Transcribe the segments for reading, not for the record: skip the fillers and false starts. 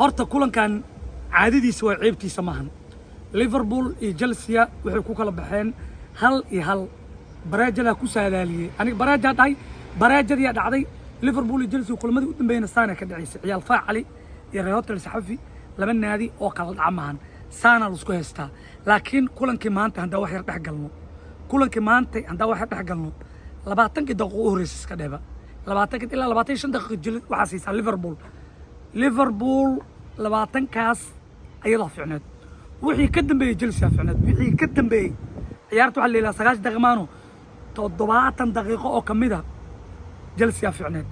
Horta kulankan caadadiisa waa ceebtiisa maahan. Liverpool iyo Chelsea waxay ku kala baxeen 1-1. Bareejadaa ku saadaaliyey aniga, bareejaa dhahay, bareejadiyaa dhacday. Liverpool iyo Chelsea kulamadii u dambeeyana saana ka dhacaysay. Ciyaal Faacali iyo Reer Hotel Saxafi laba naadi oo kala dhaca maahan, saana laisku haystaa. Laakiin kulankii maanta haddaa wax yar dhex galno, kulankii maanta haddaa wax yar dhex galno, 20kii daqiiqo u horreysa iska dheeba, 20kii ilaa 25 daqiiqo jil waxaa siisaa Liverpool. Liverpool 20kaas ayadoo fiicneed, wixii ka dambeeyey Chelsea fiicneed. Wixii ka dambeeyey ciyaarta waxaa la yidhaha 90 daqiiqo maano, 70 daqiiqo oo ka mid a Chelsea fiicneed.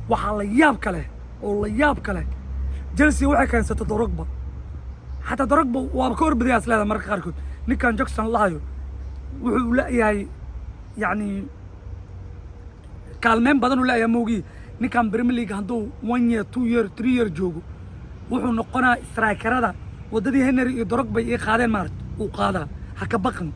Waxaa la yaab kale oo la yaab kale, Chelsea waxay keensatay Drogba. Xataa Drogba waaba ka orbadaya is leedahay mararka qaarkood. Ninkan Jackson lahayo wuxuu leeyahay, yacni, kaalmeyn badan uu leeyahay moogii. Ninkan Premier League hadduu 1 year, 2 year, 3 year joogo, wuxuu noqonaa strikerada waddadii Henry iyo Drogba ii qaadeen maaragt uu qaadaa. Ha ka baqan,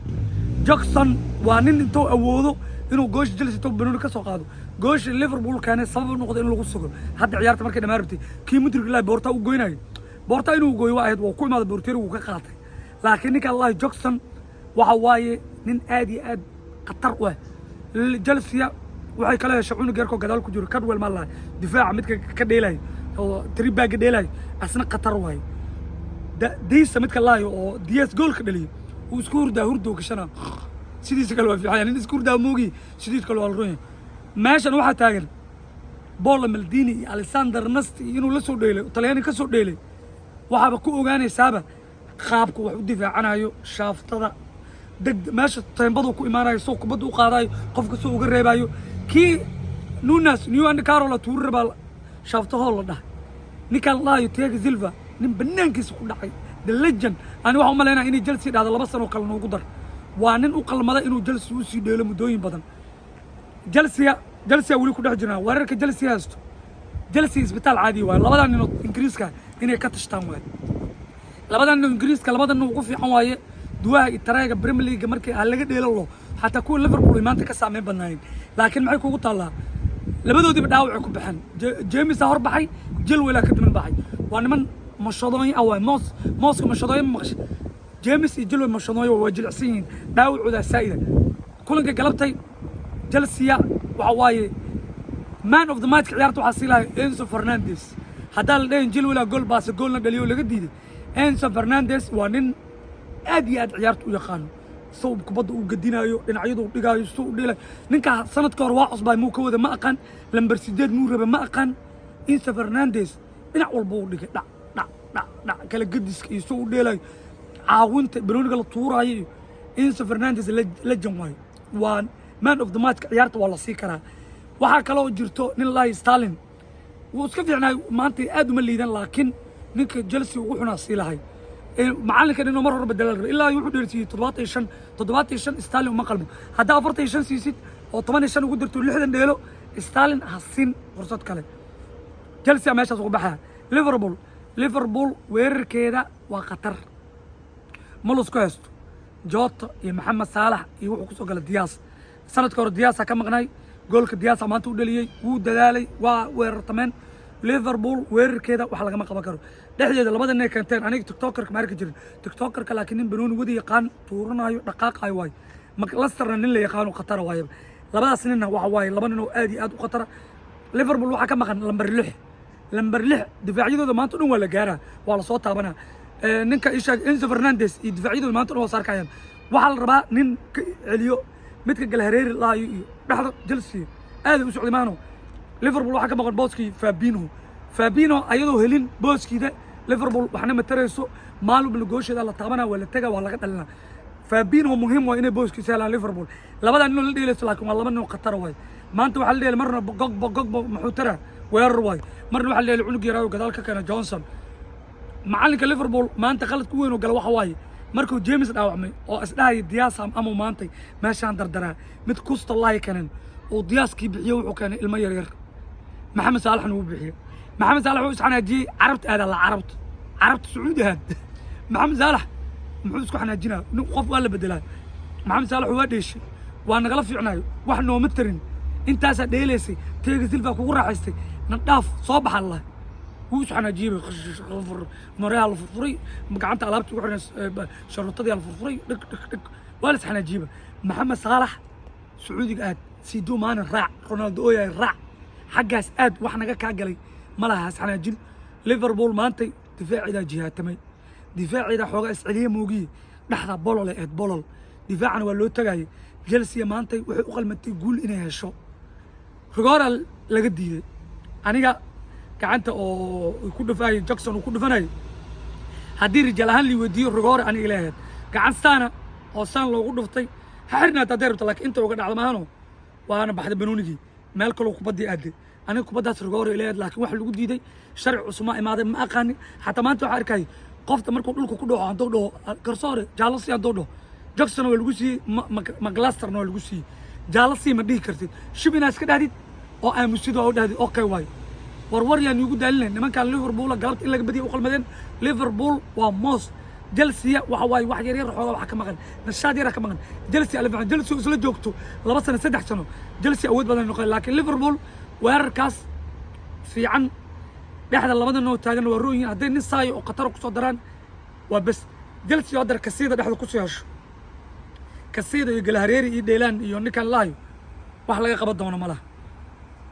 Jackson waa nin intuu awoodo inuu goosha Chelsea intuu banooni ka soo qaado, goosha Liverpool keenay sabab u noqdo in lagu sugo. Hadda ciyaarta markay dhamaan rabtay, kii Mudrik lahay boortaa u goynayo, boortaa inuu gooyo waa ahayd, waa ku imaada boorteeri, wuu ka qaatay. Laakiin ninka allahi Jackson waxa waaye nin aad iyo aad khatar u ah. Chelsea waxay kala heshay cunug yarkoo gadaal ku jiro, Cadwell maa lahay, difaaca midka ka dheelayo oo tribaaga dheelayo, asna khatar waaye. Diisa midka laayo oo Dias goolka dhaliyay, wuu isku hurdaa, hurdow gashana. Sidiisa kale waa fiican, nin isku hurdaa moogi, sidiisa kale waa la run yahay. Meeshan waxaa taagan Paolo Maldini iyo Alessandro Nesta iyo inuu la soo dheelay, Talyaani ka soo dheelay. Waxaaba ku ogaanaysaaba qaabku wax u difaacanayo, shaaftada deg meesha tembadu ku imaanayo, soo kubadda u qaadayo, qofka soo uga reebayo. Kii Nunes New Andy Carroll tuuri rabaa, shaaftahoo la dhahay. Ninkaan la dhahayo Thiago Silva, nin banaankiisa ku dhacay, the legend. Ani waxaan u malaynaya inay Chelsea dhahdo 2 sano kale noogu dar. Waa nin u qalmada inuu Chelsea usii dheelo muddooyin badan. Chelsea weli ku dhex jirnaa. Weerarka Chelsea haysto, Chelsea isbitaal caadi waaye. Labadaa ninood Ingiriiska inay ka tashtaan waaye. Labadaa nin Ingiriiska, labada nin ugu fiican waaye duwaha iyo tareega Premier League markii aan laga dheelo lo, xataa kuwa Liverpool ay maanta ka saameyn badnaayeen. Laakiin maxay kugu taallaa? Labadoodiiba dhaawacay ku baxeen. James hor baxay, Chilwell ka diman baxay. Waa niman mashadooyin ah waay. Moos mooska mashadooyin ma maqashay? James iyo Chilwell mashadooyin waa jilicsan yihiin, dhaawacoodaa saa'ida. Kulanka galabtay Chelsea waxa waaye man of the match ciyaarta waxaa sii lahay Enzo Fernandez. Haddaa la dhahin Chilwell gool baase, goolna dhaliyo laga diiday, Enzo Fernandez waa nin aad iyo aad ciyaarta u yaqaano, sow kubadda uu gadinayo, dhinacyadu u dhigaayo, suu u dhilay. Ninkaa sanadka hore waa cusbaay, muu ka wada ma aqaan, lamber 8 muu rabe ma aqaan. Enzo Fernandez dhinac walba uu dhigay, dhac dhac dhac dhac, kala gadiska iyo suu u dheelayo, caawinta banooniga la tuuraayo iyo Enzo Fernandez legend waayo. Waa man of the matchka ciyaarta, waa la sii karaa. Waxaa kaloo jirto nin lahay Sterling, wuu iska fiicnaay maanta, aad uma liidan, laakiin ninka Chelsea ugu xunaa sii lahay. Macalinkan inuu mar hore bedela rabay. Ilaa wuxuu dheersiiyey 75, 75. Sterling uma qalmo. Haddaa 45 siisid oo 15 ugu dirto, 60 dheelo. Sterling ha sin fursad kale. Chelsea meeshaas ugu baxaya. Liverpool weerarkeeda waa khatar, ma lasku haysto. Jota iyo Maxamed Saalax iyo wuxuu kusoo galay Dias. Sanadka hore Diasa ka maqnay, goolka Diasa maanta u dhaliyey. Wuu dadaalay, waa weerartameen. Liverpool weerarkeeda wax lagama qaban karo. Dhexdeeda labada nin ay keenteen, aniga tiktokerka ma arki jirin tiktokerka, laakiin nin banooni wadi yaqaan, tuuranayo, dhaqaaqayo waayo. Leicesterna nin la yaqaano khatara waayo. Labadaas ninna waxa waaye laba nin oo aad iyo aad u khatara. Liverpool waxaa ka maqan lamber 6, lamber 6. Difaacyadooda maanta o dhan waa la gaaraa, waa lasoo taabanaa. Ninka ishaag Enzo Fernandez iyo difaacyadooda maanta o dhan waa saarkayaan. Waxaa la rabaa nin ka celiyo midka Galhareeri laayo iyo dhexda. Chelsea aaday u socday maano. Liverpool waxaa ka maqan booskii Fabinho. Fabinho ayadoo helin booskiida, Liverpool waxna ma tarayso. Maalin walba goosheeda la taabanaa, waa la tega, waa laga dhalinaa. Fabinho muhiim waa inay booskiisa helaan Liverpool. Labadaa ninoo la dheelayso, laakiin waa laba nin oo khatara waay. Maanta waxaa la dheelay marna Gogbo. Gogbo muxuu tara? Weerar waay. Marna waxaa la dheelay cunug yaraayo gadaal ka keena, Johnson. Macalinka Liverpool maanta qalad ku weyn oo gala waxa waaye markuu James dhaawacmay oo isdhahaya Dias amuu maantay meeshaan dardaraa, mid kusta lahi kanen uu Diaskii bixiyo, wuxuu keenay ilmo yar yar. Maxamed Saalaxna wuu bixiyey. Maxamed Saalax wuxuu isxanaajiyey, Carabta aadaa la, Carabta Sacuudi aad. Maxamed Saalax muxuu isku xanaajinaa? Nin qof waa la bedelaa. Maxamed Saalax waa dheeshay, waa nagala fiicnayo, wax nooma tarin. Intaasaa dheelaysay, Thiago Silva kugu raaxaystay, na dhaaf, soo baxa lah. Wuu isu xanaajiyey, mareeha la furfuray, gacanta alaabta ugu xiran sharuutadii la furfuray, dhig dhig dhig, waa la isxanaajiyeyba. Maxamed Saalax, Sacuudiga aad, Sadio Mane raac, Ronaldo ooyaay raac, xaggaas aad, wax naga kaa galay ma laha, isxanaajin. Liverpool maantay difaaceedaa jihaatamay, difaaceeda xoogaa isceliye moogiye, dhexda bolole eed bolol, difaacana waa loo tagayay. Chelsea maantay waxay u qalmatay guul inay hesho. Rigoora laga diiday. Aniga gacanta oo ku dhufaayay, Jackson uu ku dhufanayay, haddii rijaal ahaan lii weydiiyo, rigoore aniga ila ahayd. Gacan saana oo saan loogu dhuftay, ha xirnaata hadday rabto, laakiin inta uga dhacdo maahano, waana baxday banoonigii, meel kaloo kubaddii aaday. Aniga kubaddaas rigoore ila ahayd, laakiin waxa lagu diiday sharci cusuma imaaday, ma aqaanin. Xataa maanta waxaa arkayay qofta markuu dhulka ku dhaco, hadduu dhaho garsoore jaallo sii, hadduu dhaho Jackson waa lagu siiyey, Mac Allisterna waa lagu siiyey. Jaallo sii ma dhihi kartid, shib inaa iska dhahdid oo aamusid oo dhahdid okay waayo. War war yaan iigu daalinay. Nimankan Liverpool galabta in laga badiya u qalmadeen. Liverpool waa moos. Chelsea waxa waaye wax yar yar xoogaa wax ka maqan, nashaad yara ka maqan. Chelsea ala fiican, Chelsea isla joogto 2 sano, 3 sano, Chelsea awood badan noqon, laakiin Liverpool weerarkaas fiican dhexda labada noo taagan waa rooyin. Hadday nin saayo oo khatara kusoo daraan waa bes. Chelsea haddar Caicedo dhexda kusoo hesho, Caicedo iyo Galahareeri iyo dheelaan iyo ninkan laayo, wax laga qaban doono ma laha.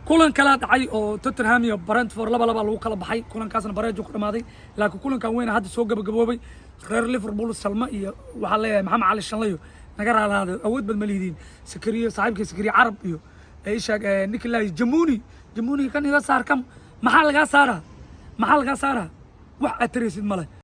Kulan kalaa dhacay oo Tottenham iyo Brentford 2-2 lagu kala baxay. Kulankaasna bareejo ku dhamaaday, laakiin kulankan weyna hadda soo gabagaboobay. Reer Liverpool, Salma iyo waxaa leeyahay Maxamed Cali Shanlayo, naga raalaada, awood bad ma lihidiin. Sakariyo saaxiibkii Sakariyo Carab iyo ishaag nikolai Jamuni, Jamuni kan iga saar, kam maxaa lagaa saaraa? Maxaa lagaa saaraa? Wax aad taraysid male.